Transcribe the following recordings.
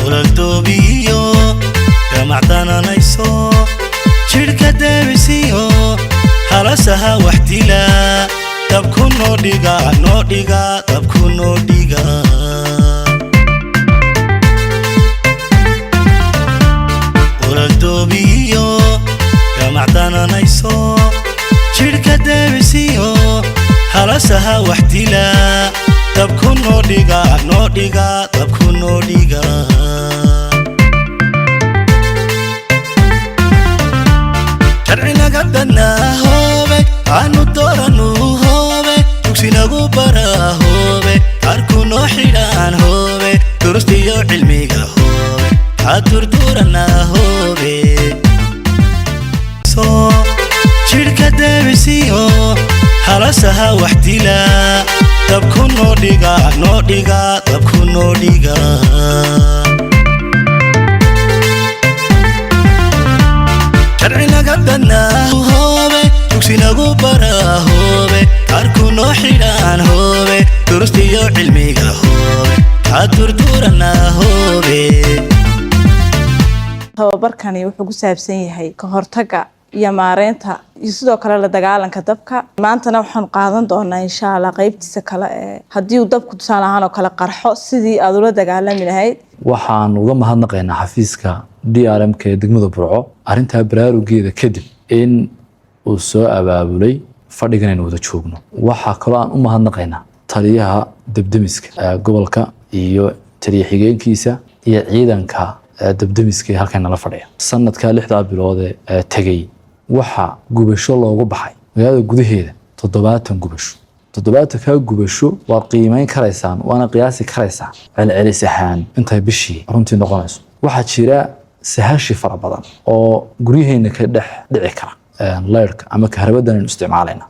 Ololtoobiyo gamacdananayso, jidhka deebisiyo halasaha wax dila, dabku noo dhiga, noo dhiga, dabku noo dhiga. Ololtoobiyo gamacdananayso, jidhka deebisiyo halasaha wax dila, dabku noo dhiga, noo dhiga, dabku noo dhiga. Sharci naga badnaa hoobe, aanu dooranu hoobe, dugsi nagu baraa hoobe, qaarku noo xidhaan hoobe, durustiyo cilmiga hoobe, kaa durduranaa hoobe. Jidhka deebisiyo halasaha wax dila, dabku noo dhiga, noo dhiga, dabku noo dhiga. Sharci naga badnaa hoobe, dugsi nagu baraa hoobe, qaarku noo xidhaan hoobe, durustiyo cilmiga hoobe, kaa durduranaa hoobe. Tababarkani wuxuu ku saabsan yahay ka hortagga iyo maareynta iyo sidoo kale la dagaalanka dabka. Maantana waxaanu qaadan doonaa, insha Allah, qeybtiisa kale ee haddii uu dabku tusaale ahaan oo kale qarxo, sidii aad ula dagaalami lahayd. Waxaan uga mahadnaqaynaa xafiiska DRMK ee degmada Burco arrintaa baraarugeeda kadib in uu soo abaabulay fadhigan aynu wada joogno. Waxaa kaloo aan u mahadnaqaynaa taliyaha debdemiska gobolka iyo taliya xigeenkiisa iyo ciidanka debdemiska ee halkan nala fadhiya. Sanadkaa 6-daa bilood ee tegey waxaa gubasho loogu baxay magaalada gudaheeda 70 gubasho. 70-kaa gubasho waad qiimeyn karaysaan, waana qiyaasi karaysaan celcelis ahaan intay bishii runtii noqonayso. Waxaa jira sahashi fara badan oo guryaheena ka dhex dhici kara leyrka ama kahrabadan aynu isticmaalayna,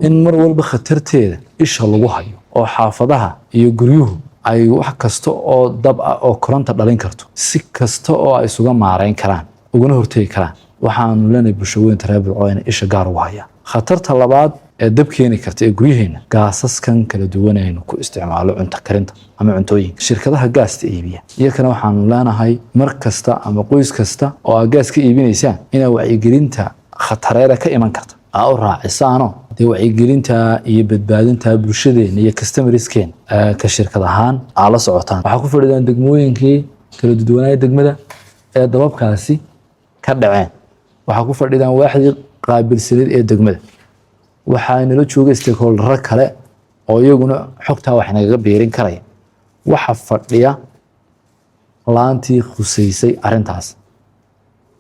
in mar walba khatarteeda isha lagu hayo oo xaafadaha iyo guryuhu ay wax kasta oo dab ah oo koronta dhalin karto si kasta oo ay isuga maareyn karaan ugana hortegi karaan. Waxaanu leenahay bulshaweynta reer Burco inay isha gaar ugu hayaan khatarta labaad ee dab keeni karta ee guryaheena, gaasaskan kala duwan aynu ku isticmaalo cunto karinta ama cuntooyinka. Shirkadaha gaasta iibiya iyakana waxaanu leenahay mar kasta ama qoys kasta oo aad gaas ka iibinaysaan inaa wacyigelinta khatareeda ka iman karta aa u raacisaano. Dee wacyigelinta iyo badbaadinta bulshadeena iyo customerskeena ka shirkad ahaan aa la socotaan. Waxaa ku fadhidaan degmooyinkii kala duwanaaye degmada ee dababkaasi ka dhaceen, waxaa ku fadhidaan waaxdii qaabilsaneed ee degmada, waxaa nala jooga stakeholdero kale oo iyaguna xogtaa wax nagaga biirin karaya, waxa fadhiya laantii khusaysay arrintaas,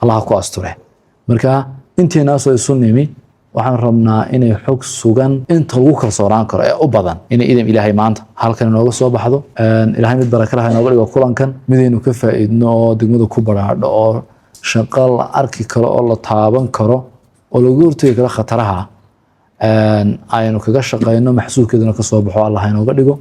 Allaha ku asture. Marka inteenaasoo isu nimi waxaan rabnaa inay xog sugan inta lagu kalsoonaan karo ee u badan inay idam Ilaahay maanta halkan inooga soo baxdo. Ilaahay mid baraka laha inooga dhigo kulankan, midaynu ka faa'iidno oo degmada ku baraadho oo shaqo la arki karo oo la taaban karo oo lagu hortegi karo khataraha aynu kaga shaqayno, maxsuulkeeduna kasoo baxo, Allah inooga dhigo.